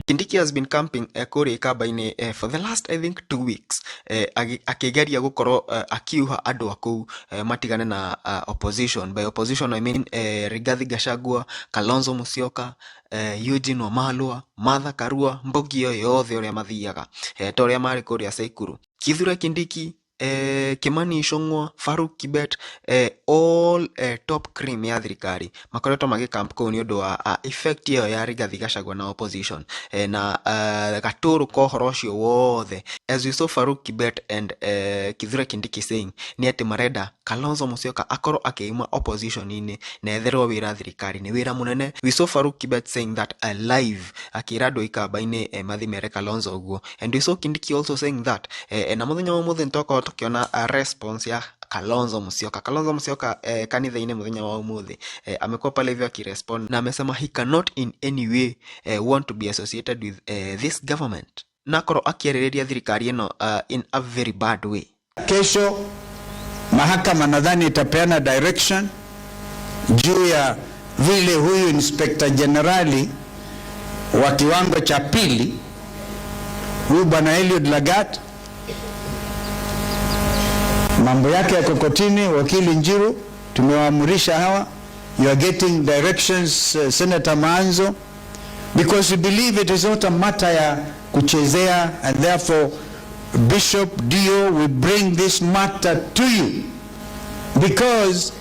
Kindiki has been camping kũrĩa Ikamba-inĩ for the last, I think, 2 weeks, akĩgeria gũkorwo akiuha andũ a kũu matigane na opposition. By opposition I mean Rigathi Gachagua, Kalonzo Musyoka, Eugene Wamalwa, Martha Karua, mbogi ĩyo yothe ũrĩa mathiaga ta ũrĩa marĩ kũrĩa Saikuru. Kithure Kindiki, Kimani Ichung'wa, Farouk Kibet, all top cream ya thirikari makoretwo magĩcamp kũu nĩ ũndũ wa effect ĩyo ya Rigathi Gachagua na opposition, na gatũrũ ka ũhoro ũcio wothe, as we saw Farouk Kibet and Kithure Kindiki saying, nĩ atĩ marenda Kalonzo Musyoka akorwo akĩuma opposition-inĩ na etherwo wĩra thirikari-inĩ, wĩra mũnene. We saw Farouk Kibet saying that live, akĩra andũ Ikamba-inĩ mathiĩ mere Kalonzo ũguo, and we saw Kindiki also saying that, na mũthenya wa ũmũthĩ nĩtwakorwo tũkĩona a response ya Kalonzo Musyoka. Kalonzo Musyoka kanitha-inĩ mũthenya wa ũmũthĩ amekuwa pale hivyo akirespond na amesema he cannot in any way want to be associated with this government, na akorwo akĩarĩrĩria thirikari ĩno in a very bad way. Kesho mahakama nadhani itapeana direction juu ya vile huyu inspector jenerali wa kiwango cha pili, huyu bwana Eliud Lagat, mambo yake yako kotini. Wakili Njiru tumewaamurisha hawa, you are getting directions, Senator Maanzo, because we believe it is not a matter ya kuchezea, and therefore Bishop Dio will bring this matter to you because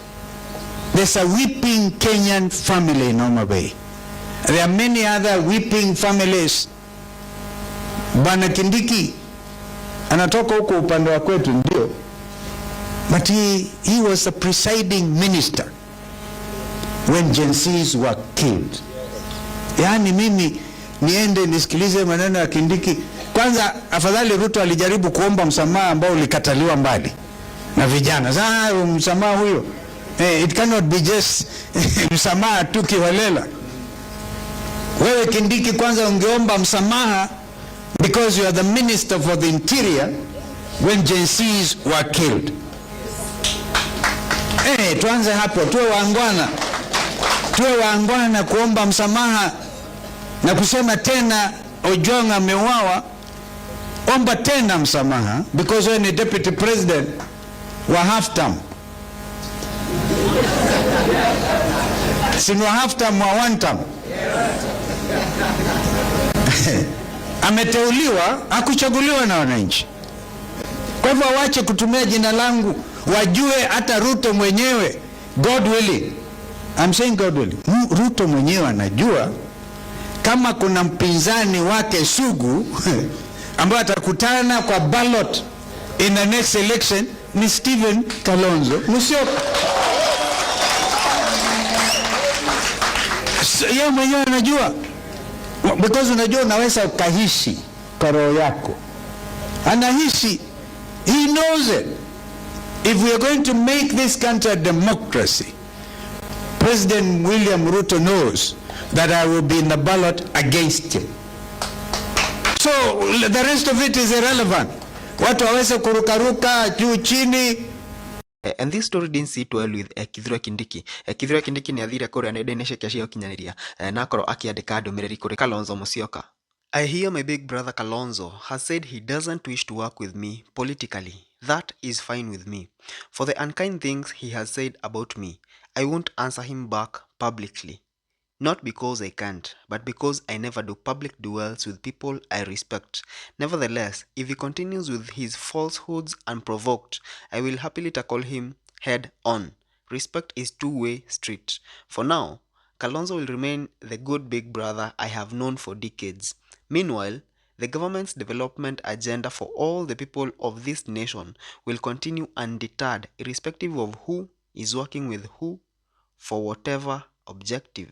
there's a weeping Kenyan family in Homa Bay. There are many other weeping families. Bwana Kindiki anatoka huko upande wa kwetu, ndio, but he was the presiding minister when Gen Zs were killed. Yaani mimi niende nisikilize maneno ya Kindiki? Kwanza afadhali Ruto alijaribu kuomba msamaha ambao ulikataliwa mbali na vijana. Sasa msamaha huyo, it cannot be just msamaha tu kiholela. Wewe Kindiki, kwanza ungeomba msamaha because you are the minister for the interior when Gen Zs were killed. Tuanze hapo, tuwe waangwana, tuwe waangwana kuomba msamaha na kusema tena Ojwang ameuawa, omba tena msamaha because wewe ni deputy president wa half term, si ni wa half term, wa one term. Ameteuliwa, hakuchaguliwa na wananchi. Kwa hivyo wache kutumia jina langu, wajue hata Ruto mwenyewe, God willing, I'm saying God willing, Ruto mwenyewe anajua kama kuna mpinzani wake sugu ambaye atakutana kwa ballot in the next election ni Stephen Kalonzo Musyoka. Yeye mwenyewe anajua, because unajua unaweza ukahisi kwa roho yako, anahisi, he knows it. If we are going to make this country a democracy, President William Ruto knows that I will be in the ballot against him. So the rest of it is irrelevant. Watu waweze kurukaruka juu chini. And this story didn't sit well with Kithure Kindiki. Kithure Kindiki nĩ athire kũrĩa nenda-inĩ ciake cia ũkinyanĩria na akorwo akĩandĩka ndũmĩrĩri kũrĩ Kalonzo Musyoka. "I hear my big brother Kalonzo has said he doesn't wish to work with me politically. That is fine with me. For the unkind things he has said about me, I won't answer him back publicly. Not because I can't, but because I never do public duels with people I respect. Nevertheless, if he continues with his falsehoods unprovoked, I will happily tackle him head on. Respect is two-way street. For now, Kalonzo will remain the good big brother I have known for decades. Meanwhile, the government's development agenda for all the people of this nation will continue undeterred, irrespective of who is working with who for whatever objective."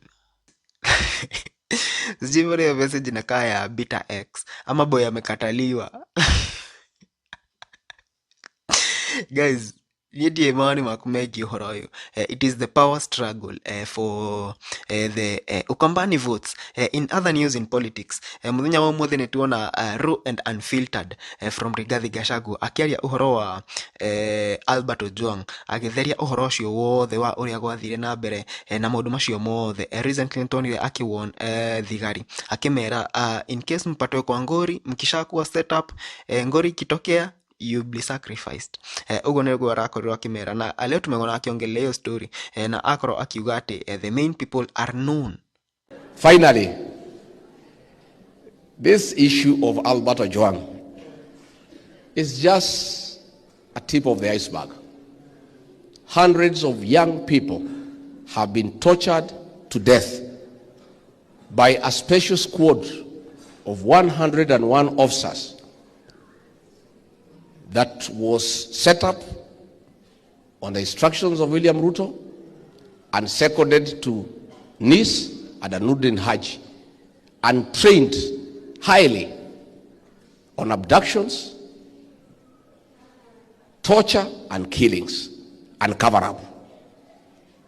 Sijui mbona hiyo message inakaa ya bitter ex ama boy amekataliwa. Guys, Niĩ ndiũĩ mawoni maku megiĩ ũhoro ũyũ. It is the power struggle for the Ukambani votes. In other news in politics, mũthenya wa ũmũthĩ nĩ tuona raw and unfiltered from Rigathi Gachagua akĩaria ũhoro wa Albert Ojwang, agĩtheria ũhoro ũcio wothe wa ũrĩa gwathire na mbere na maũndũ macio mothe. Recently nĩ tuonire akĩwarn thigari akĩmera, in case mpatwe kwa ngori, mkishakuwa set up, ngori ikitokea, you'll be sacrificed. Ũguo nĩguo arakorirwo akĩmera, na leo tumekuona akĩongelea hiyo story na akorwo akiuga atĩ the main people are known. Finally, this issue of Albert Ojwang is just a tip of the iceberg. Hundreds of young people have been tortured to death by a special squad of 101 officers that was set up on the instructions of William Ruto and seconded to Nice and Noordin Haji and trained highly on abductions, torture and killings and cover up.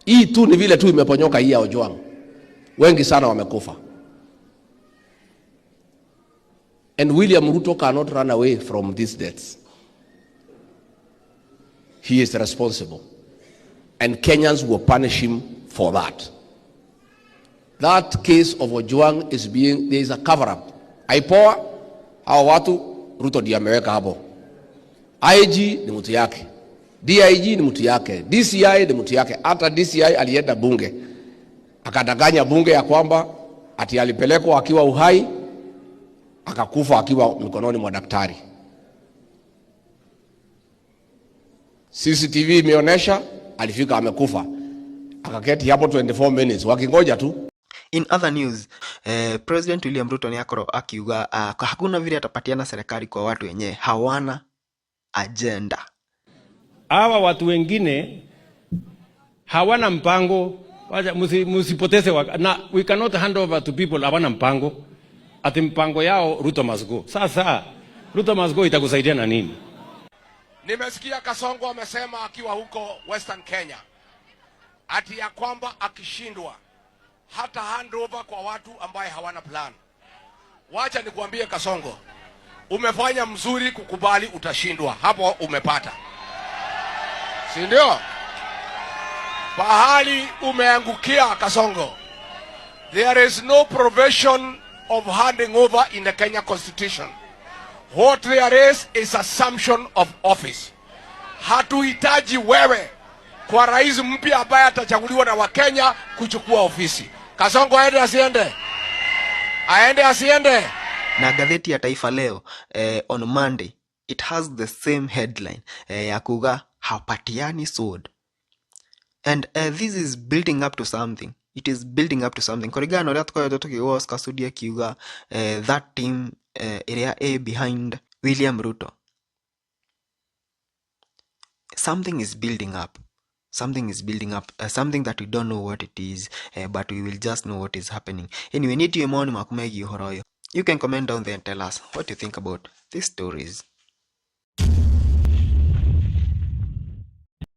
Hii tu ni vile tu imeponyoka hii ya Ojwang. Wengi sana wamekufa. And William Ruto cannot run away from these deaths. He is responsible. And Kenyans will punish him for that. That case of Ojwang is being, there is a cover-up. IPOA, hawa watu, Ruto ndiye ameweka hapo. IG ni mtu yake. DIG ni mtu yake. DCI ni mtu yake. Hata DCI alienda bunge. Akadanganya bunge ya kwamba ati alipelekwa akiwa uhai, akakufa akiwa mikononi mwa daktari. CCTV imeonyesha alifika amekufa. Akaketi hapo 24 minutes wakingoja tu. In other news, President William Ruto ni akorwo akiuga hakuna vile atapatiana serikali kwa watu wenyewe hawana agenda. Hawa watu wengine hawana mpango. Wacha musipoteze na we cannot hand over to people hawana mpango. Ati mpango yao Ruto must go. Sasa Ruto must go itakusaidia na nini? Nimesikia Kasongo amesema akiwa huko Western Kenya ati ya kwamba akishindwa hata hand over kwa watu ambaye hawana plan. Wacha nikuambie Kasongo, umefanya mzuri kukubali utashindwa, hapo umepata, si ndio? Pahali umeangukia Kasongo, there is no provision of handing over in the Kenya Constitution. What there is assumption of office. Hatuhitaji wewe kwa rais mpya ambaye atachaguliwa na Wakenya kuchukua ofisi. Kasongo aende asiende? Aende asiende? Na gazeti ya Taifa Leo on Monday it has the same headline ya kuga hapatiani sword. And this is building up to something. It is building up to something. Kũringana na ũrĩa tũkoretwo tũkĩigua Oscar Sudi akiuga that team ĩrĩa ĩ behind William Ruto. Something is building up. Something is building up, something that we don't know what it is, but we will just know what is happening. Anyway, niĩ ndiũĩ mawoni maku megiĩ ũhoro ũyũ. You can comment down there and tell us what you think about these stories.